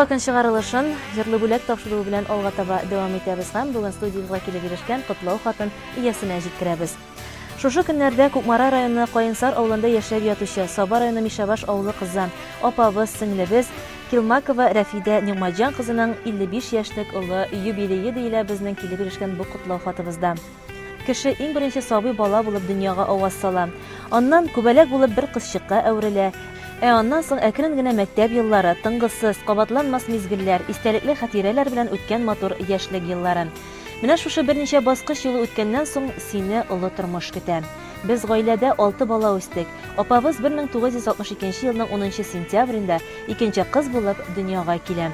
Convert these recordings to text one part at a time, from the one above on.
Җомга көн чыгарылышын җырлы бүләк тапшыруы белән алга таба дәвам итәбез һәм бүген студиябезгә килеп ирешкән котлау хатын иясенә җиткерәбез. Шушы көннәрдә Кукмара районы Каенсар авылында яшәп ятучы Саба районы Мишәбаш авылы кызы, апабыз, сеңлебез Килмакова Рәфидә Нигъмәтҗан кызының 55 яшьлек олы юбилее диелә безнең килеп ирешкән бу котлау хатыбызда. Кеше иң беренче сабый бала булып дөньяга аваз сала. Аннан күбәләк булып бер кызчыкка әверелә. Ә аннан соң әкрен генә мәктәп еллары, тынгысыз, кабатланмас мизгелләр, истәлекле хатирәләр белән үткән матур яшьлек еллары. Менә шушы берничә баскыч юлы үткәннән соң сине олы тормыш көтә. Без гаиләдә алты бала үстек. Апабыз 1962 елның унынчы сентябрендә икенче кыз булып дөньяга килә.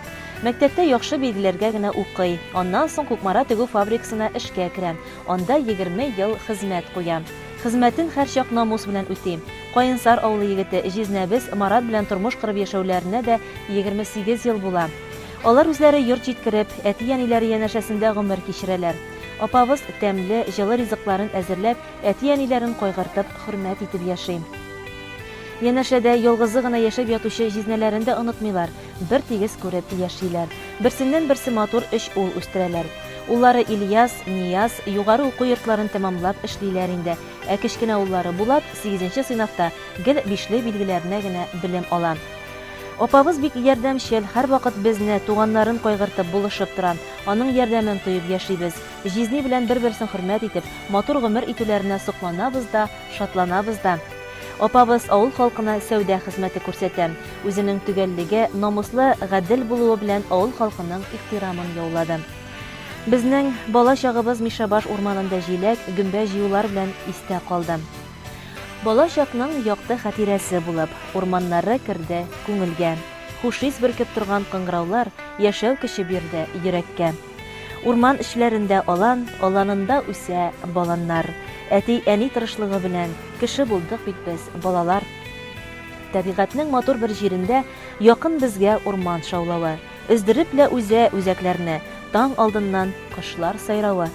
Мәктәптә яхшы билгеләргә генә укый. Аннан соң Кукмара тегү фабрикасына эшкә керә. Анда 20 ел хезмәт куя. Хезмәтен һәрчак намус белән үти. Каенсар авылы егете, җизнәбез Марат белән тормыш корып яшәүләренә дә 28 ел була. Алар үзләре йорт җиткереп, әти-әниләре янәшәсендә гомер кичерәләр. Апабыз тәмле, җылы ризыкларын әзерләп, әти-әниләрен кайгыртып, хөрмәт итеп яши. Янәшәдә ялгызы гына яшәп ятучы җизнәләрен дә онытмыйлар, бер тигез күреп яшиләр. Берсеннән-берсе матур өч ул үстерәләр. Уллары Ильяс, Нияз югары уку йортларын тәмамлап эшлиләр инде, ә кечкенә уллары Булат сигезенче сыйныфта гел бишле билгеләренә генә белем ала. Апабыз бик ярдәмчел, һәрвакыт безне, туганнарын кайгыртып, булышып тора. Аның ярдәмен тоеп яшибез. Җизни белән бер-берсен хөрмәт итеп, матур гомер итүләренә сокланабыз да, шатланабыз да. Апабыз авыл халкына сәүдә хезмәте күрсәтә. Үзенең төгәллеге, намуслы, гадел булуы белән авыл халкының ихтирамын яулады. Безнең бала чагыбыз Мишәбаш урманында җиләк, гөмбә җыюлар белән истә калды. Бала чакның якты хатирәсе булып, Урманнары керде күңелгә. Хуш ис бөркеп торган кыңгыраулар Яшәү көче бирде йөрәккә. Урман эчләрендә алан, Аланында үсә баланнар. Әти-әни тырышлыгы белән Кеше булдык бит без, балалар. Табигатьнең матур бер җирендә Якын безгә урман шаулавы. Өздереп лә үзә үзәкләрне Таң алдыннан кошлар сайравы.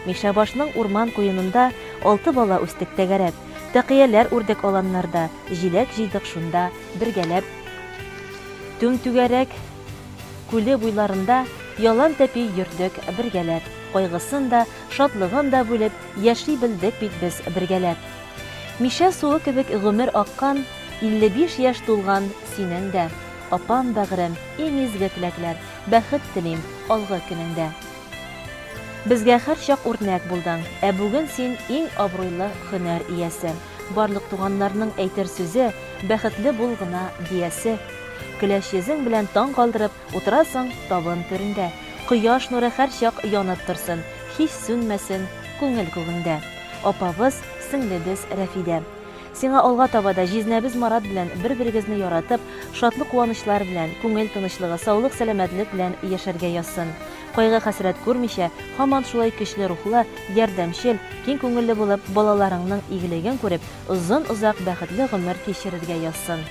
Мишәбашның урман куенында Алты бала үстек тәгәрәп. Тәкыяләр үрдек аланнарда, Җиләк җыйдык шунда бергәләп. Түм-түгәрәк күле буйларында Ялан тәпи йөрдек бергәләп. Кайгысын да, шатлыгын да бүлеп, Яши белдек бит без бергәләп. Мишә суы кебек гомер аккан, 55 яшь тулган синең дә. Апам, бәгърем, иң изге теләкләр, Бәхет телим алгы көнеңдә. Безгә һәрчак үрнәк булдың, ә бүген син иң абруйлы һөнәр иясе. Барлык туганнарның әйтер сүзе, бәхетле бул гына диясе. Көләч йөзең белән таң калдырып, утырасың табын түрендә. Кояш нуры һәрчак янып торсын, һич сүнмәсен күңел күгеңдә. Апабыз, сеңлебез Рәфидә. Сиңа алга таба да җизнәбез Марат белән бер-берегезне яратып, шатлык-куанычлар белән, күңел тынычлыгы, саулык-сәламәтлек белән яшәргә язсын. Кайгы-хәсрәт күрмичә, һаман шулай көчле рухлы, ярдәмчел, киң күңелле булып, балаларыңның игелеген күреп, озын-озак бәхетле гомер кичерергә язсын.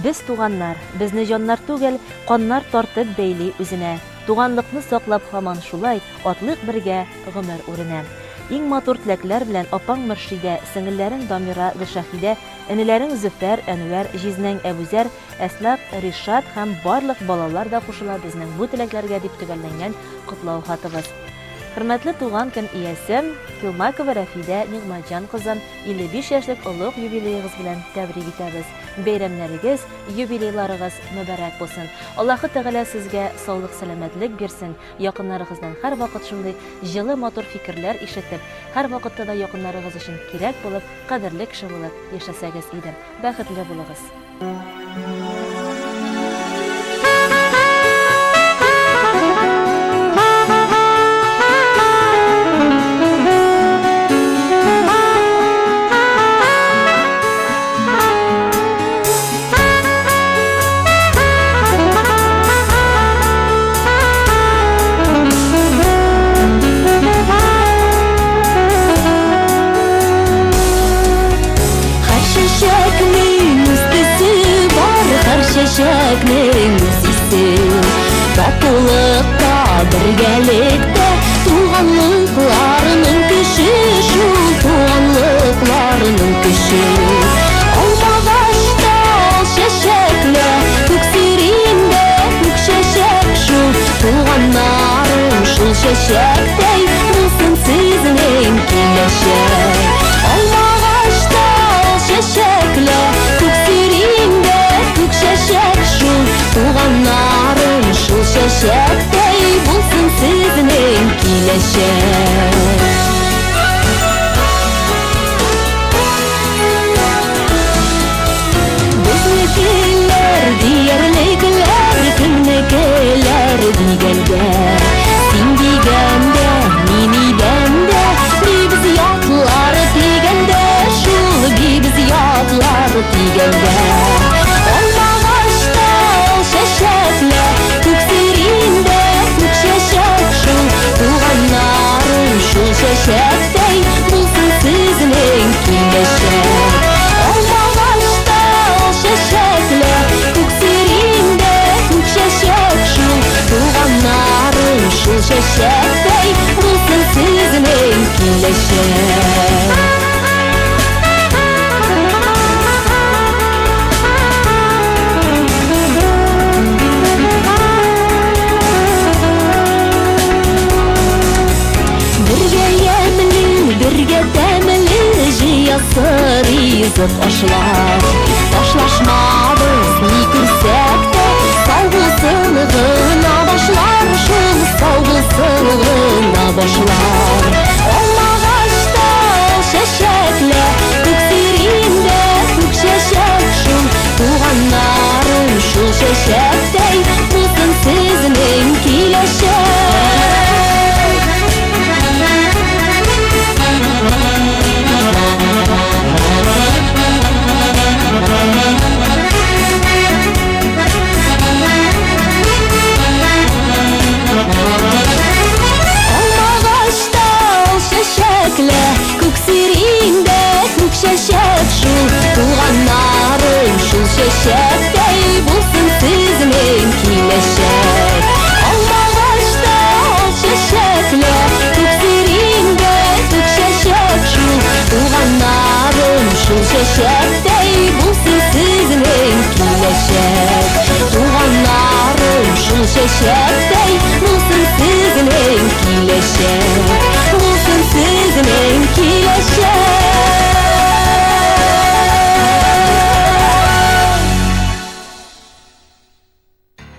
Без туганнар, безне җаннар түгел, каннар тартып бәйли үзенә. Туганлыкны саклап һаман шулай, атлыйк бергә гомер үренә. Иң матур теләкләр белән апаң Мөршидә, сеңелләрең Дамира, Гөлшәһидә, энеләрең Зөфәр, Әнвәр, җизнәң Әбүзәр, Әслак, Ришат һәм барлык балалар да кушыла безнең бу теләкләргә дип төгәлләнгән котлау хатыбыз. Хөрмәтле туган көн иясе, Килмакова Рәфидә Нигъмәтҗан кызын 55 яшьлек олуг юбилеегыз белән тәбрик итәбез. Бәйрәмнәрегез, юбилейларыгыз мөбарәк булсын. Аллаһы Тәгалә сезгә саулык-сәламәтлек бирсен, якыннарыгыздан һәрвакыт шундый җылы матур фикерләр ишетеп, һәрвакытта да якыннарыгыз өчен кирәк булып, кадерле кеше булып яшәсәгез иде. Бәхетле булыгыз! Һәр чәчәкнең үз төсе бар, һәр чәчәкнең үз исе. Татулыкта, бергәлектә, туганлыкларының көче шул, туганлыкларының көче. Алмагачта ал чәчәкләр, күк сиреньдә чәчәктәй булсын сезнең киләчәк. Алмагачта ал чәчәкләр, күк сиреньдә күк чәчәк шул, туганнарым шул чәчәктәй булсын сезнең киләчәк. Бергә ямьле, бергә тәмле җыясы ризык ашлар. Ташлашмабыз ни күрсәк тә, сау булсын гына башлар шул, сау булсын гына башлар. Алмагачта ал чәчәкләр, күк сиреньдә күк чәчәк шул, туганнарым шул чәчәктәй булсын сезнең киләчәк. Алмагачта ал чәчәкләр, күк сиреньдә күк чәчәк шул, туганнарым шул чәчәктәй булсын сезнең киләчәк. Алмагачта ал чәчәкләр, күк сиреньдә күк чәчәк шул, туганнарым шул чәчәктәй булсын сезнең киләчәк. Туганнарым шул чәчәктәй булсын сезнең киләчәк. Булсын сезнең киләчәк.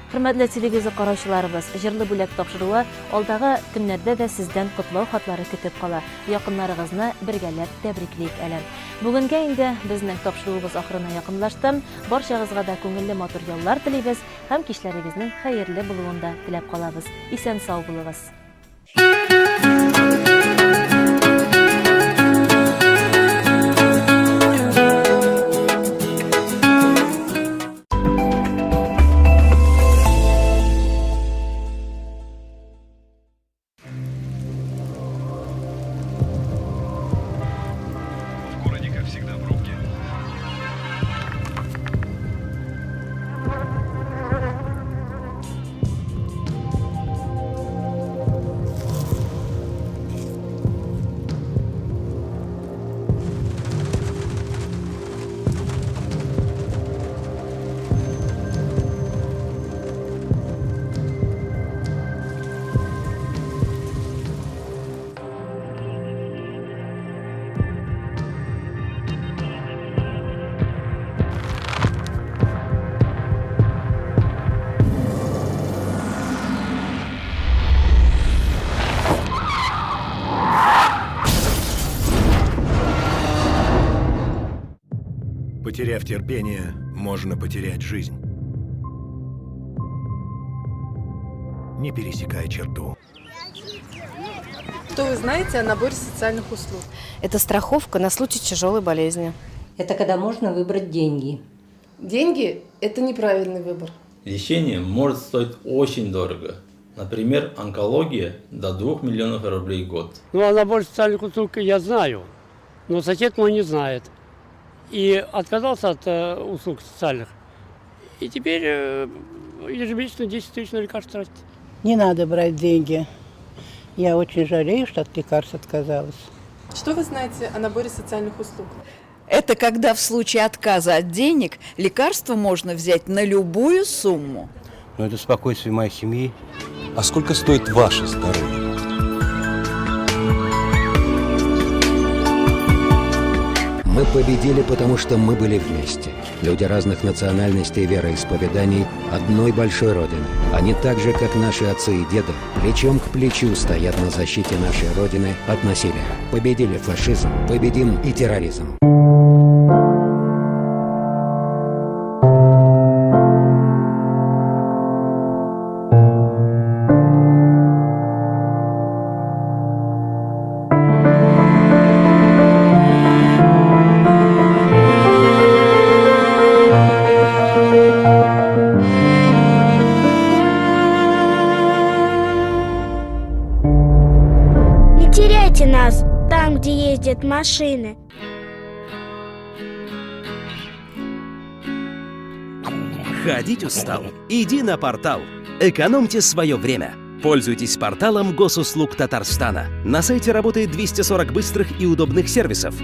Хөрмәтле телевизор караучыларыбыз, Җырлы бүләк тапшыруы алдагы көннәрдә дә сездән котлау хатлары көтеп кала. Якыннарыгызны бергәләп тәбриклик әле. Бүгенгә инде безнең тапшыруыбыз ахырына якынлашты. Барчагызга да күңелле матур яллар телибез һәм кичләрегезнең хәерле булуын да теләп калабыз. Исән-сау булыгыз! В городе, как всегда, пробки. Потеряв терпение, можно потерять жизнь. Не пересекай черту. Что вы знаете о наборе социальных услуг? Это страховка на случай тяжелой болезни. Это когда можно выбрать деньги. Деньги – это неправильный выбор. Лечение может стоить очень дорого. Например, онкология до 2 миллионов рублей в год. Ну, а набор социальных услуг я знаю, но сосед мой не знает. И отказался от услуг социальных. И теперь ежемесячно 10 тысяч на лекарства тратит. Не надо брать деньги. Я очень жалею, что от лекарств отказалась. Что вы знаете о наборе социальных услуг? Это когда в случае отказа от денег лекарство можно взять на любую сумму. Но это спокойствие моей семьи. А сколько стоит ваше здоровье? Мы победили, потому что мы были вместе. Люди разных национальностей и вероисповеданий одной большой Родины. Они так же, как наши отцы и деды, плечом к плечу стоят на защите нашей Родины от насилия. Победили фашизм, победим и терроризм. Не теряйте нас. Сейчас, там, где ездят машины. Ходить устал? Иди на портал. Экономьте свое время. Пользуйтесь порталом Госуслуг Татарстана. На сайте работает 240 быстрых и удобных сервисов.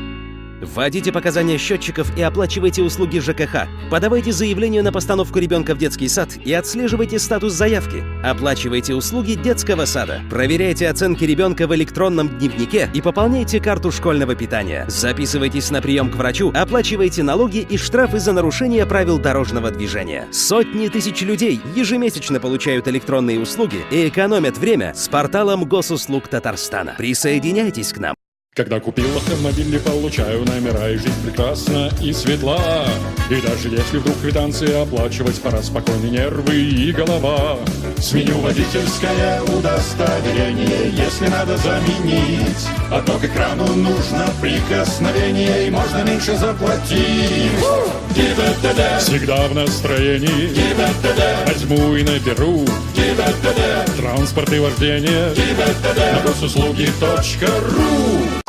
Вводите показания счетчиков и оплачивайте услуги ЖКХ. Подавайте заявление на постановку ребенка в детский сад и отслеживайте статус заявки. Оплачивайте услуги детского сада. Проверяйте оценки ребенка в электронном дневнике и пополняйте карту школьного питания. Записывайтесь на прием к врачу, оплачивайте налоги и штрафы за нарушение правил дорожного движения. Сотни тысяч людей ежемесячно получают электронные услуги и экономят время с порталом Госуслуг Татарстана. Присоединяйтесь к нам. Когда купил автомобиль и получаю номера, и жизнь прекрасна и светла. И даже если вдруг квитанции оплачивать, пора спокойны нервы и голова. Сменю водительское удостоверение, если надо заменить. Одно к экрану нужно прикосновение, и можно меньше заплатить. ГИБДД. Всегда в настроении. ГИБДД. Возьму и наберу. ГИБДД. Транспорт и вождение. ГИБДД. На госуслуги.ру.